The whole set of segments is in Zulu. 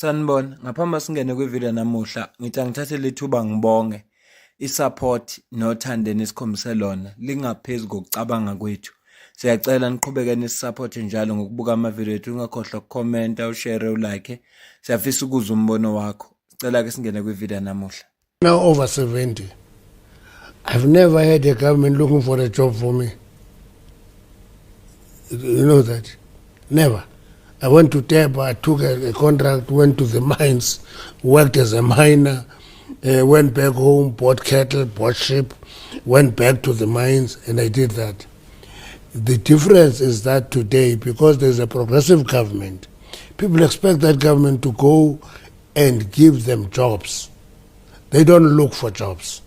Sanibona, ngaphambi singene kwivideo namuhla, ngithi angithathe lethuba ngibonge i-support nothando enisikhombise lona lingaphezu kokucabanga kwethu. Siyacela niqhubeke nisisupport njalo ngokubuka amavideo ethu, ungakhohlwa ukukhomenta, ushare, ulike. Siyafisa ukuzwa umbono wakho. Sicela ke singene kwivideo namuhla. Now over 70. I've never had a government looking for a job for me. You know that? Never. I went to Teba, I took a contract, went to the mines, worked as a miner, went back home, bought cattle, bought sheep, went back to the mines, and I did that. The difference is that today, because there's a progressive government, people expect that government to go and give them jobs. They don't look for jobs.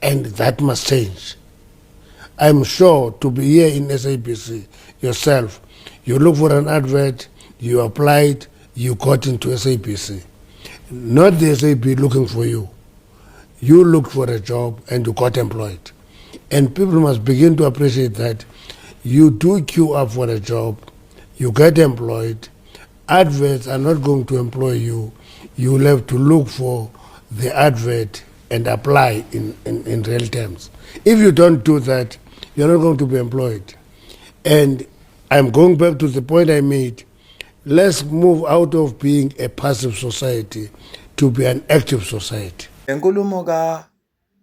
And that must change. I'm sure to be here in SABC yourself, you look for an advert, you applied, you got into SABC. Not the SAB looking for you. You looked for a job and you got employed. And people must begin to appreciate that you do queue up for a job, you get employed. Adverts are not going to employ you. You will have to look for the advert and apply in real terms. If you don't do that, you're not going to be employed. And I'm going back to the point I made. Let's move out of being a passive society to be an active society. Inkulumo ka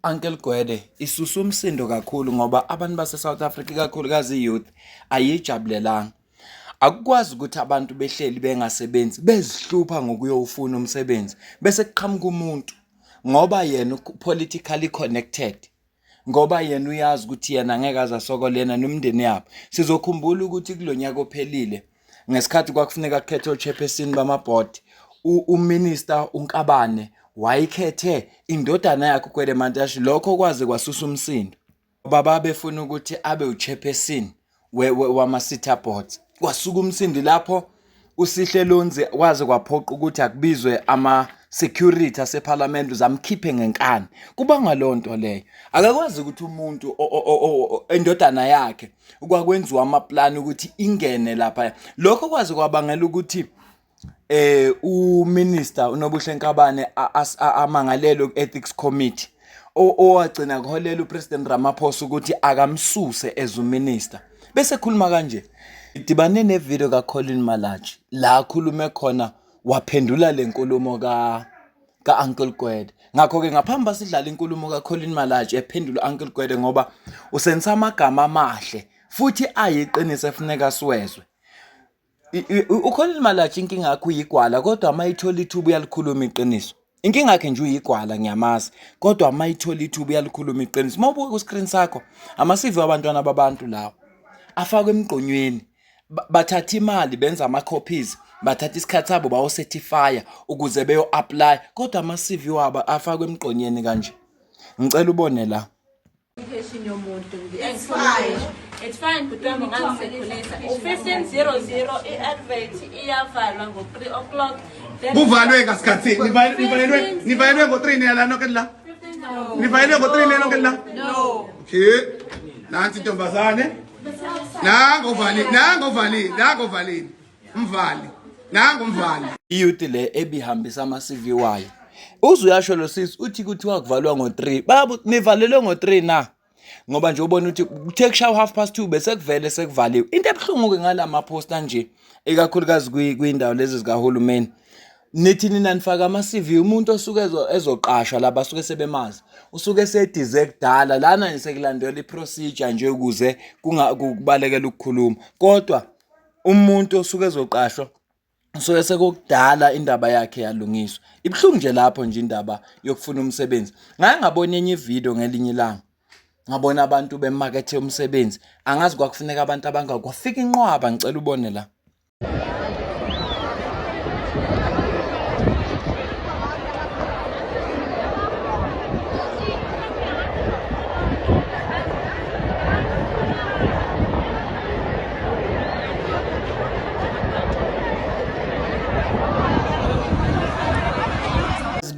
Uncle Gwede isusa umsindo kakhulu ngoba abantu base South Africa ikakhulukazi youth ayijabulelanga. Akukwazi ukuthi abantu behleli bengasebenzi bezihlupha ngokuyofuna umsebenzi bese kuqhamuka umuntu ngoba yena politically connected ngoba yena uyazi ukuthi yena ngeke aze asokole yena nomndeni yabo. Sizokhumbula ukuthi kulonyaka ophelile ngesikhathi kwakufuneka kukhethwe o-chairperson bama-board uMinister uNkabane wayikhethe indodana yakhe uGwede Mantashe, lokho kwaze kwasusa umsindo. Baba befuna ukuthi abe uchairperson wama-SETA boards. Kwasuka umsindo lapho uSihle Lonzi kwaze kwaphoqa ukuthi akubizwe ama-security asephalamende zamkhiphe ngenkani. Kubangwa leyo nto leyo. Akakwazi ukuthi umuntu indodana yakhe kwakwenziwa amaplani ukuthi ingene lapha. Lokho kwaze kwabangela ukuthi uMinister uNobuhle Nkabane amangalelwe ku-Ethics Committee owagcina kuholela uPresident Ramaphosa ukuthi akamsuse as uMinister. Bese khuluma kanje. Idibane nevideo kaColin Malatji la akhulume khona waphendula lenkulumo ka Uncle Gwede. Ngakho-ke ngaphambi basidlala inkulumo kaColin Malatji ephendula Uncle Gwede ngoba usenza amagama amahle futhi ayiqiniso efuneka siwezwe. UColin Malatji inkinga yakhe uyigwala kodwa uma ethola ithuba uyalikhuluma iqiniso. Inkinga yakhe nje uyigwala ngiyamazi kodwa uma ethola ithuba uyalikhuluma iqiniso. Uma ubuka ku-screen sakho ama-CV wabantwana babantu lawo afakwe emgqonyweni bathatha imali benza ama-copies bathatha isikhathi sabo bawo-certify ukuze beyo-apply kodwa ama-CV wabo afakwe emgqonyeni kanje. Ngicela ubone la. Application yomuntu. It's fine. It's fine bhuti wami ungangisekhulisa. U-15:00 i-advert iyavalwa ngo-3 o'clock. Then- Kuvalwe ngasikhathi nivalelwe nivalelwe ngo-3 niyala nonke la nivalelwe ngo-3 niya nonke la No. Okay, nansi intombazane, nango valile, nango valile, nango valile, mvali, nango mvali. Iyouth le ebihambisa ama-CV wayo. Uze uyasho lo sisi uthi kuthiwa kuvalwa ngo-3. Babu nivalelwe ngo-3 na? Ngoba nje ubona ukuthi kuthe kushaya 2:30 bese kuvele sekuvaliwe. Into ebuhlungu-ke ngala poster nje ikakhulukazi kwindawo lezi zikahulumeni. Nithi nina nifaka ama-CV umuntu osuke ezoqashwa laba asuke sebemazi usuke sedize kudala lana nje sekulandelwa i-procedure nje ukuze kubalekela ukukhuluma kodwa umuntu osuke ezoqashwa usuke sekukudala indaba yakhe yalungiswa. Ibuhlungu nje lapho nje indaba yokufuna umsebenzi. Ngake ngabona enye ividiyo ngelinye ilanga ngabona abantu bemakethe umsebenzi angazi kwakufuneka abantu abangaki kwafika inqwaba ngicela ubone la.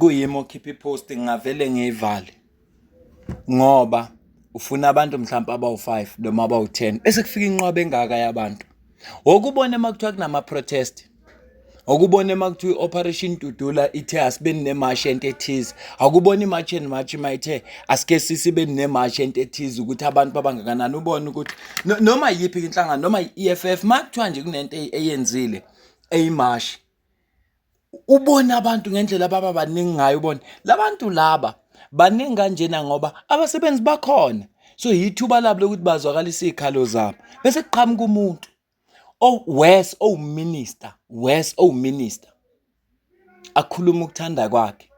Kuyimi okhipha i-post ngingavele ngiyivale ngoba ufuna abantu mhlawumpe abawu-5 noma abawu-10 bese kufika inqwaba engaka yabantu. Wokubona uma kuthiwa kunama-protest. Awukubone uma kuthiwa i-Operation Dudula ithe asibeni nemashi ento ethize. Awukubona i-March and March uma ithe asike sisibeni nemashi ento ethize ukuthi abantu babangakanani ubone ukuthi noma yiphi inhlangano noma i-EFF uma kuthiwa nje kunento eyenzile eyimashi ubona abantu ngendlela ababa baningi ngayo ubone labantu laba baningi kanjena ngoba abasebenzi bakhona so yithuba labo lokuthi bazwakalise iy'khalo zabo bese kuqhamuka umuntu oh worse oh minister worse oh minister akhuluma ukuthanda kwakhe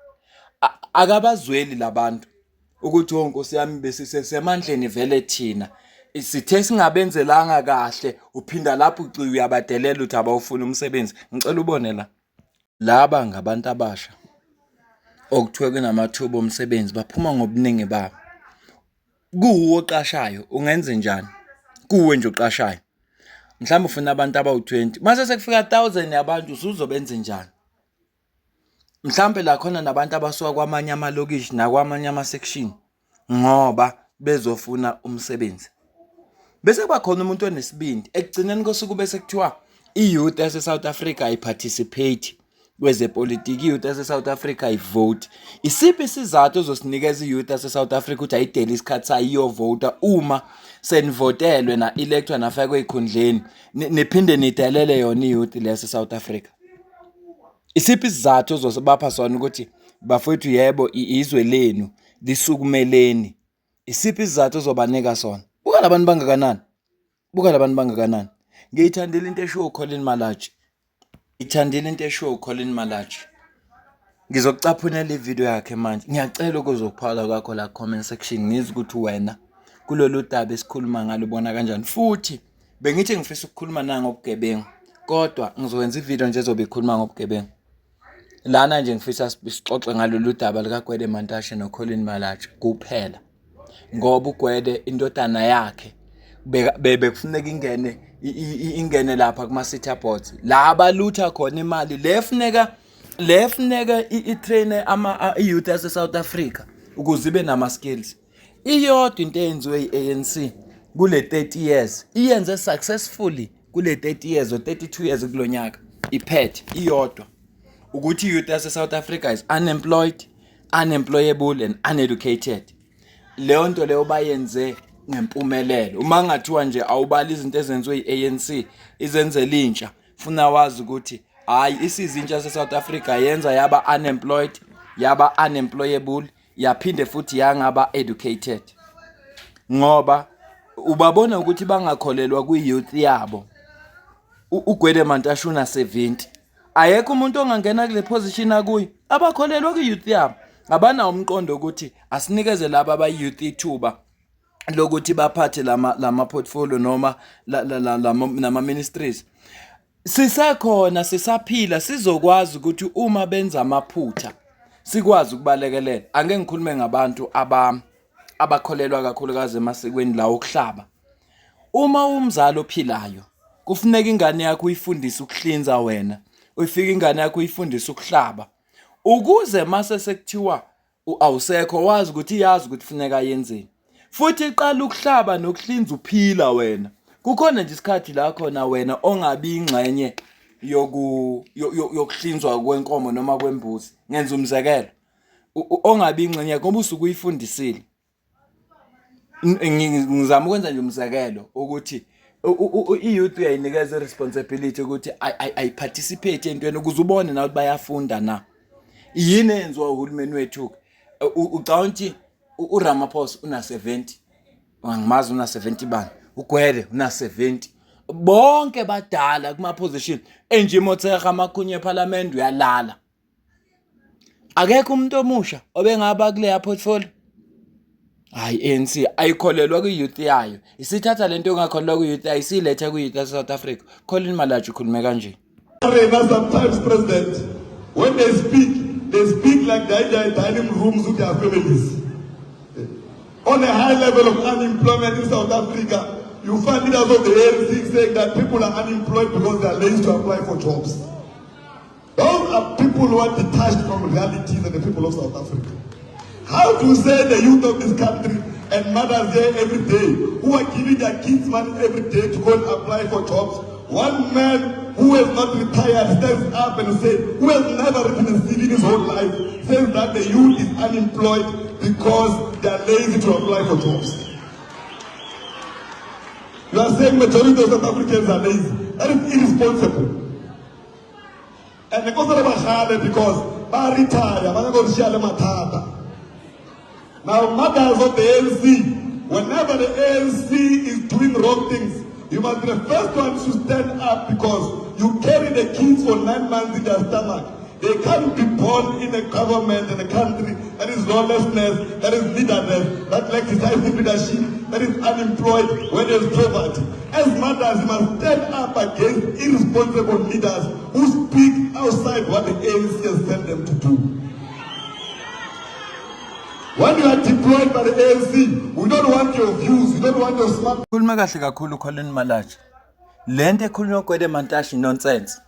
akabazweli labantu ukuthi oh Nkosi yami besisesemandleni vele thina sithe singabenzelanga kahle uphinda lapho uciwe uyabadelela uthi abawufuna umsebenzi ngicela ubone la laba ngabantu abasha okuthiwe kunamathuba omsebenzi baphuma ngobuningi babo kuwuwe oqashayo ungenze njani kuwe nje oqashayo mhlawumbe ufuna abantu abawu-20 mase sekufika 1000 yabantu usuzobenze njani mhlawumbe la khona nabantu abasuka kwamanye amalokishi nakwamanye ama-section ngoba bezofuna umsebenzi bese kuba khona umuntu onesibindi ekugcineni kosuku bese kuthiwa i-youth yase-South Africa ayiparticipate kwezepolitiki i-youth yase-South Africa ayivote isiphi isizathu ozosinikeza i-youth yase-South Africa ukuthi ayidele isikhathi sayo iyovota uma senivotelwe na-electwa nafakwe ey'khundleni niphinde nidelele yona i-youth le yase-South Africa Isiphi isizathu ozosibapha sona ukuthi bafowethu yebo izwe lenu lisukumeleni? Isiphi isizathu ozobanika sona? Buka labantu bangakanani? Buka labantu bangakanani? Ngiyithandile into eshiwo uColin Malachi. Ngithandile into eshiwo uColin Malachi. Ngizokucaphunela ividiyo yakhe manje. Ngiyacela ukuzophawula kwakho la comment section ngizwe ukuthi wena kulolu daba esikhuluma ngalo ubona kanjani futhi Bengithi ngifisa ukukhuluma na ngobugebengu kodwa ngizokwenza ivideo nje ezobe ikhuluma ngobugebengu. Lana nje ngifisa sixoxe ngalolu daba likaGwede Mantashe noColin Malatji kuphela. Ngoba uGwede indodana yakhe bekufuneka ingene ingene lapha kuma-city boards la balutha khona imali le funeka le funeka i-train ama i-youth yase-South Africa ukuze ibe nama-skills. Iyodwa into eyenziwe i-ANC kule 30 years iyenze successfully kule 30 years or 32 years kulonyaka iphethe iyodwa ukuthi youth yase South Africa is unemployed, unemployable and uneducated. Leyo nto leyo bayenze ngempumelelo. Uma ngathiwa nje awubali izinto ezenziwe i-ANC izenzela intsha funa wazi ukuthi hayi isiza intsha yase-South Africa yenza yaba unemployed, yaba unemployable yaphinde futhi yangaba educated ngoba ubabona ukuthi bangakholelwa kwi-youth yabo uGwede Mantashe una 70 ayekho umuntu ongangena kule position akuyo abakholelwa kwi-youth yabo abanawo umqondo ukuthi asinikeze laba abayi-youth ithuba lokuthi baphathe lama lama portfolio noma nama ministries Sisekhona sisaphila sizokwazi ukuthi uma benza amaphutha sikwazi ukubalekelela. Angeke ngikhulume ngabantu aba abakholelwa kakhulukazi emasikweni la okuhlaba. Uma umzali ophilayo kufuneka ingane yakho uyifundise ukuhlinza wena, uyifike ingane yakho uyifundise ukuhlaba ukuze mase sekuthiwa awusekho wazi ukuthi iyazi ukuthi funeka yenzeni futhi iqala ukuhlaba nokuhlinza uphila wena kukhona nje isikhathi la khona wena ongabi ingxenye yoku yokuhlinzwa kwenkomo noma kwembuzi ngenza umzekelo ongabi ingxenye ngoba usuke uyifundisile ngizama ukwenza nje umzekelo ukuthi i-youth uyayinikeza i-responsibility ukuthi ayi-participate entweni ukuze ubone nawe ukuthi bayafunda na yini eyenziwa uhulumeni wethu ucabanga ukuthi uRamaphosa una-70 angimazi una-70 bani uGwele una-70 bonke badala kuma-position enje imothera amakhunye ephalamende uyalala Akekho umuntu omusha obengaba kuleya portfolio. Hayi ANC ayikholelwa kwi-youth yayo. Isithatha lento engakholelwa kwi-youth yayo isilethe kwi-youth yase-South Africa. Colin Malatji ukhulume kanje. Rena sometimes, President, when they speak, they speak like they're in their dining rooms with their families. On a high level of unemployment in South Africa, you find leaders of the ANC saying that people are unemployed because they are lazy to apply for jobs. Those are people who are detached from realities and the people of South Africa. How to say the youth of this country and mothers here every day who are giving their kids money every day to go and apply for jobs. One man who has not retired stands up and says, who has never written a CV in his whole life, says that the youth is unemployed because they are lazy to apply for jobs. You are saying majority of South Africans are lazy. That is irresponsible. And the because ba retire, ba nyaka go share le mathata. Now, mothers of the ANC, whenever the ANC is doing wrong things, you must be the first one to stand up because you carry the kids for 9 months in their stomach. They can't be born in a government in a country that is lawlessness, that is leaderless, that lacks decisive leadership, that is unemployed, where there is poverty. As mothers, you must stand up against irresponsible leaders who speak outside what the ANC has sent them to do. When you are deployed by the ANC, we don't want your views, we don't want your smart Khuluma kahle kakhulu Colin Malatji. Lento ekhulunywa Gwede Mantashe nonsense.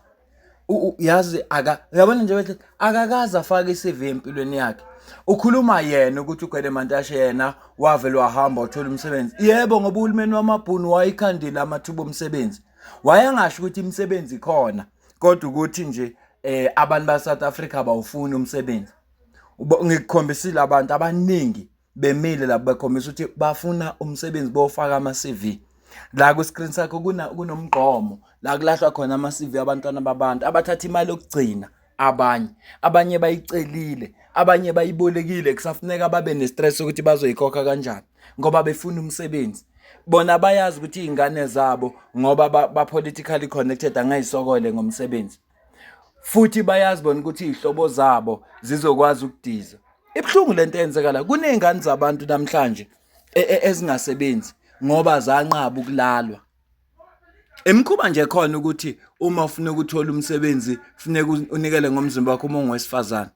Yazi aka uyabona nje bethi akakaze afake iCV empilweni yakhe. Ukhuluma yena ukuthi uGwede Mantashe yena wavele wahamba wathola umsebenzi. Yebo, ngoba uhulumeni wamabhunu wayikhandile amathuba omsebenzi. Wayengasho ukuthi imisebenzi ikhona, kodwa ukuthi nje abantu ba South Africa bawufuna umsebenzi. Ngikukhombisile abantu abaningi bemile lapho bekhombisa ukuthi bafuna umsebenzi, bofaka ama-CV. La ku-screen sakho kunomgqomo la kulahlwa khona ama-CV abantwana babantu abathatha imali yokugcina, abanye bayicelile, abanye bayibolekile, kusafuneka babe ne-stress ukuthi bazoyikhokha kanjani ngoba befuna umsebenzi. Bona bayazi ukuthi iy'ngane zabo ngoba ba-politically connected angayisokole ngomsebenzi, futhi bayazi bona ukuthi iy'hlobo zabo zizokwazi ukudiza. Ibuhlungu lento eyenzeka la. Kuney'ngane zabantu namhlanje ezingasebenzi ngoba zanqaba ukulalwa. Imikhuba nje khona ukuthi uma ufuna ukuthola umsebenzi funeka unikele ngomzimba wakho uma ungowesifazane.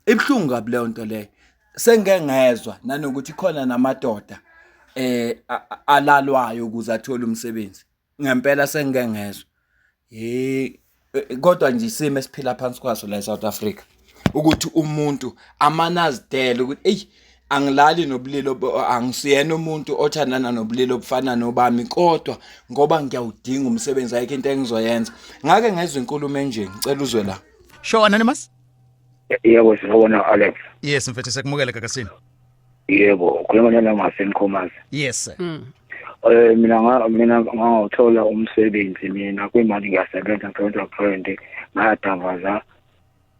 Ibuhlungu kabi leyo nto leyo. Sengike ngezwa nanokuthi khona namadoda alalwayo ukuze athole umsebenzi. Ngempela sengike ngezwa. Hey, kodwa nje isimo esiphila phansi kwaso la eSouth Africa ukuthi umuntu amane azidele ukuthi eyi, angilali nobulili, angisiyena umuntu othandana nobulili obufana nobami, kodwa ngoba ngiyawudinga umsebenzi ayikho into engizoyenza. Ngake ngezwe inkulumo enje, ngicela uzwe la. Sure, Anonymous. Yebo, sibona Alex. Yes mfethu, sekumukele gagasini. Yebo, ukhuluma noma Khomazi. Yes sir. Mina ngawuthola umsebenzi, mina kwimali ngiyasebenza, ngisebenza friend, ngadavaza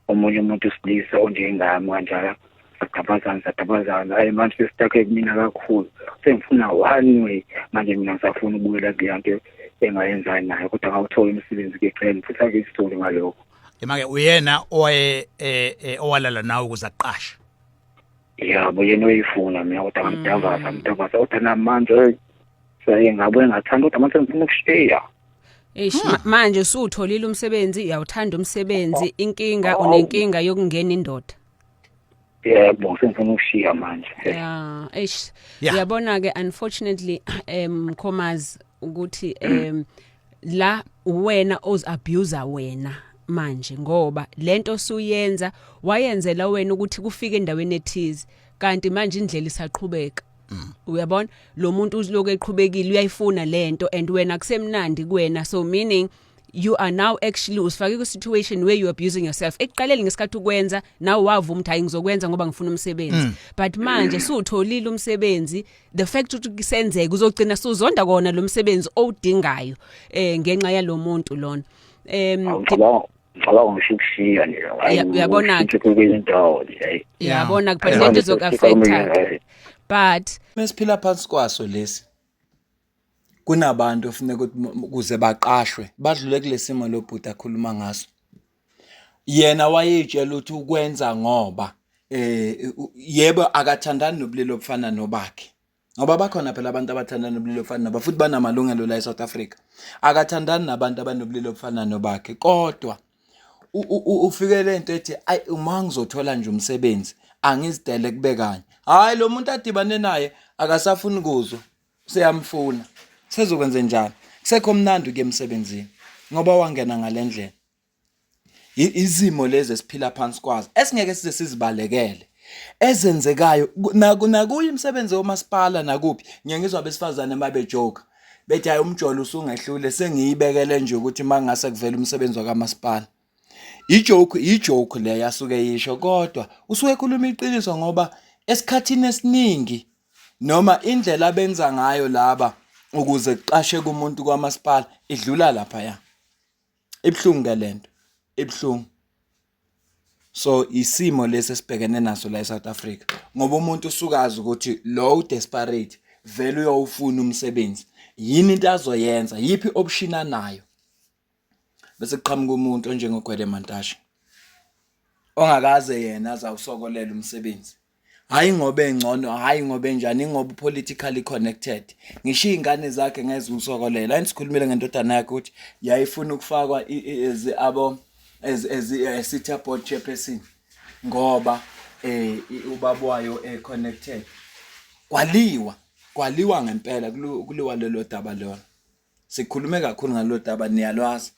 omunye umuntu wesilisa onjengami kanjalo, sadabazana sadabazana. Ayi, manje sesitake kumina kakhulu, sengifuna one way manje. Mina ngisafuna ukubuyela kuleya nto engayenzayo naye, kodwa ngawuthola umsebenzi ke futhi ake isithole ngalokho. Emake uyena owaye owalala nawe ukuze aqashe? Yabo, yena uyifuna mina, kodwa ngamdavaza, ngamdavaza, kodwa namanje, hey, saye ngabuye ngathanda, kodwa manje ngifuna ukushiya. Eish, manje usutholile umsebenzi, uyawuthanda umsebenzi, inkinga unenkinga yokungena indoda. Yebo, sengifuna ukushiya manje. Yeah, eish. Uyabona ke, unfortunately Khomazi, ukuthi la wena oz abuser wena manje, ngoba lento osuyenza wayenzela wena ukuthi kufike endaweni ethize, kanti manje indlela isaqhubeka. Uyabona lo muntu uziloku eqhubekile, uyayifuna lento, and wena kusemnandi kuwena, so meaning you are now actually usifake ku situation where you are abusing yourself. Ekuqaleni ngesikhathi ukwenza nawe wavuma ukuthi hayi, ngizokwenza ngoba ngifuna umsebenzi, but manje suwutholile umsebenzi, the fact ukuthi kusenzeka uzogcina suzonda kona lo msebenzi owudingayo ngenxa yalomuntu lona. Ngicabanga ngisho ukushiya nje. Uyabona-ke. Kwenye indawo nje, hayi. Uyabona, but lento izoku-affecta, but Mesiphila phansi kwaso lesi, kunabantu ofuneka ukuthi ukuze baqashwe badlule kulesimo lo bhuti akhuluma ngaso. Yena wayeyitshela ukuthi ukwenza ngoba yebo, akathandani nobulili obufana nobakhe, ngoba bakhona phela abantu abathandana nobulili obufana nabo futhi banamalungelo la eSouth Africa. Akathandani nabantu abanobulili obufana nobakhe, kodwa ufike lento ethi ayi, uma ngizothola nje umsebenzi angizidele kube kanye. Hayi, lo muntu adibane naye akasafuni kuzwa, useyamfuna. Sezokwenze njani? Kusekho mnandi ukuya emsebenzini ngoba wangena ngalendlela. Izimo lezi esiphila phansi kwazo esingeke size sizibalekele, ezenzekayo nakuyo imisebenzi yomasipala nakuphi. Ngiye ngizwa abesifazane uma bejoka. Bethi hayi umjolo usungehlule sengiyibekele nje ukuthi mangase kuvele umsebenzi wakamasipala. Ijoke ijoke le yasuke yisho kodwa usuke ekhuluma iqiniso ngoba esikhathini esiningi noma indlela abenza ngayo laba ukuze kuqashe kumuntu kwamasipala idlula lapha ya. Ibuhlungu ke lento. Ibuhlungu. So isimo lesi esibhekene naso la eSouth Africa ngoba umuntu usukazi ukuthi lo udesperate vele uyowufuna umsebenzi yini into azoyenza yiphi option anayo bese kuqhamuka umuntu onjengoGwede Mantashe ongakaze yena azawusokolela umsebenzi Hhayi ngoba engcono, hhayi ngoba enjani, ingoba u-politically connected. Ngisho iy'ngane zakhe ngeze umsokolela. Ayi sikhulumile ngendodana yakhe ukuthi yayifuna ukufakwa as abo as as eh, city board chairperson ngoba eh ubaba wayo eh connected. Kwaliwa, kwaliwa ngempela kuliwa lelo daba lona. Sikhulume kakhulu ngalolu daba niyalwazi.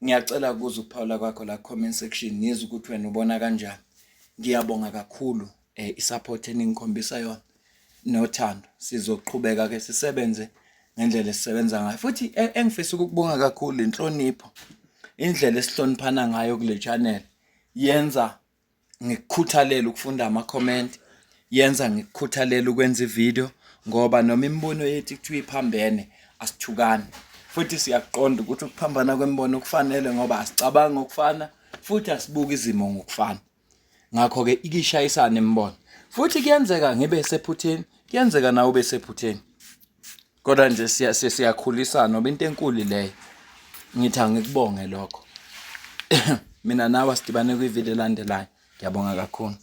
Ngiyacela ukuzwa ukuphawula kwakho la comment section ngizwe ukuthi wena ubona kanjani. Ngiyabonga kakhulu eh isupport eningikhombisa yona nothando. Sizoqhubeka ke sisebenze ngendlela esisebenza ngayo. Futhi e, engifisa ukukubonga kakhulu inhlonipho. Indlela esihloniphana ngayo kule channel yenza ngikukhuthalele ukufunda ama-comment yenza ngikukhuthalele ukwenza ivideo ngoba noma imibono yethu kuthiwa iphambene asithukani futhi siyakuqonda ukuthi ukuphambana kwemibono kufanele ngoba asicabangi ngokufana futhi asibuki izimo ngokufana ngakho-ke ikishayisana imibono futhi kuyenzeka ngibe sephutheni kuyenzeka nawe ube sephutheni Kodwa nje siya siyakhulisana ngoba into enkulu leyo. Ngithi angikubonge lokho. Mina nawe sidibane kwivideo elandelayo. Ngiyabonga kakhulu.